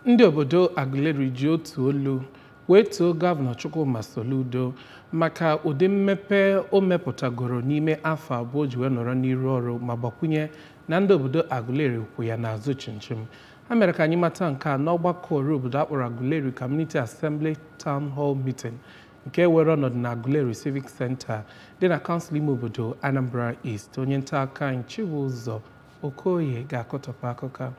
Ndị obodo Aguleri ji otu olu wee too Gọvanọ Chukwuma Soludo maka ụdị mmepe o mepụtagoro n'ime afọ 2 o ji wee nọrọ n'iru ọrụ, ma gbakwunye na ndị obodo Aguleri kwụ ya n'azụ chimchim. Ha mere ka anyị mata nke a n'ọgbakọ ọrụ obodo akpọrọ Aguleri Community Assembly Town Hall Meeting nke were ọnọdụ na Aguleri Civic Center dị na kansụl ime obodo Anambra East. Onye nta akụkọ anyị Chibụzọ Okoye ga-akọtọpụ akụkọ a.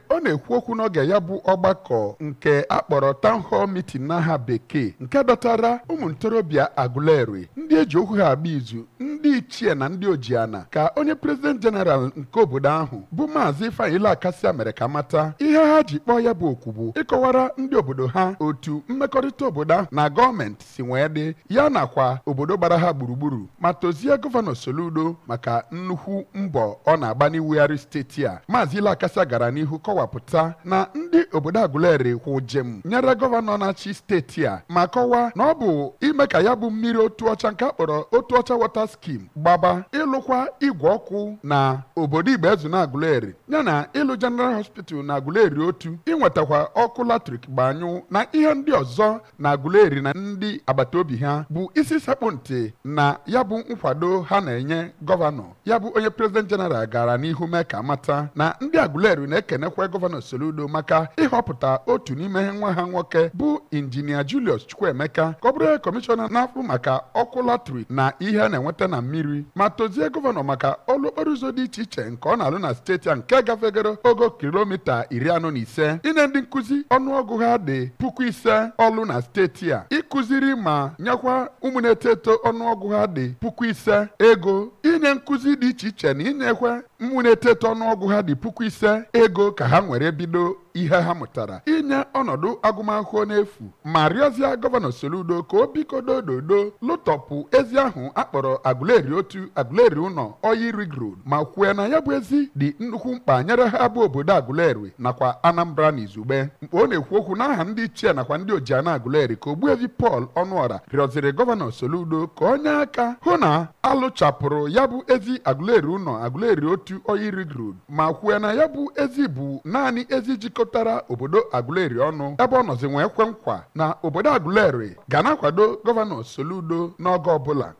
Ọ na-ekwu okwu n'oge ya bụ ọgbakọ nke akpọrọ Town Hall Meeting n'aha bekee, nke dọtara ụmụ ntorobịa Aguleri, ndị eji okwu ha agba izu, ndị ichie na ndị ojiana, ka onye President General nke obodo ahụ bụ Maazị Ifeanyi Ilakasia mere ka mata ihe ha ji kpọọ ya bụ okwu bụ ịkọwara ndị obodo ha otu mmekọrịta obodo ahụ na gọọmenti si wee dị, ya nakwa obodo gbara ha gburugburu, ma tozie Gọvanọ Soludo maka nnukwu mbọ ọ na-agba n'iwugharị steeti a. Maazị Ilakasia gara n'ihu kọwapụta na ndị obodo Aguleri kwụ jem nyere gọvanọ na-achị steeti a, ma kọwaa na ọ bụ ime ka ya bụ mmiri otu ọcha nke akpọrọ otu ọcha water scheme gbaba, ịlụkwa igwe ọkụ na obodo Igbezu na Aguleri, yana ịlụ General Hospital na Aguleri otu, inwetakwa ọkụ latrik gbanyụ na ihe ndị ọzọ na Aguleri na ndị agbata obi ha bụ isi sekpụ ntị na ya bụ nkwado ha na-enye gọvanọ. Ya bụ onye President General gara n'ihu mee ka mata na ndị Aguleri na-ekene kwa Gọvanọ Soludo maka ịhọpụta otu n'ime nwa ha nwoke bụ Injinia Julius Chukwuemeka ka ọ bụrụ kọmishọna na-afụ maka ọkụ latrik na ihe a na-enweta na mmiri, ma tozie gọvanọ maka ọlụ okporo ụzọ dị iche iche nke ọ na-alụ na steeti a nke gafegoro ogo kilomita 45, inye ndị nkụzi ọnụọgụ ha dị 5,000 ọlụ na steeti a, ịkụziri ma nyekwa ụmụ na-eto eto ọnụọgụ ha dị 5,000 ego, inye nkụzi dị iche iche na inyekwa ụmụ na-eto eto ọnụọgụ ha dị 5,000 ego ka ha nwere bido ihe ha mụtara, inye ọnọdụ agụmakwụkwọ n'efu, ma rịọzie Gọvanọ Soludo ka o bikodo dodo lụtọpụ ezi ahụ akpọrọ Aguleri otu Aguleri ụnọ Oyi Ring Road, ma kwue na ya bụ ezi dị nnukwu mkpa nyere ha bụ obodo Aguleri nakwa Anambra n'izugbe. Mgbe ọ na-ekwu okwu n'aha ndị ichie nakwa ndị ojiana Aguleri, ka Ogbuefi Paul Ọnụọra rịọziri Gọvanọ Soludo ka onye aka hụ na alụchapụrụ ya bụ ezi Aguleri ụnọ Aguleri otu Oyi Ring Road, ma kwue na ya bụ ezi bụ naanị ezi jikọtara obodo Aguleri ọnụ, ebe ọ nọzi nwee kwe nkwa na obodo Aguleri ga na-akwado Gọvanọ Soludo n'oge ọbụla.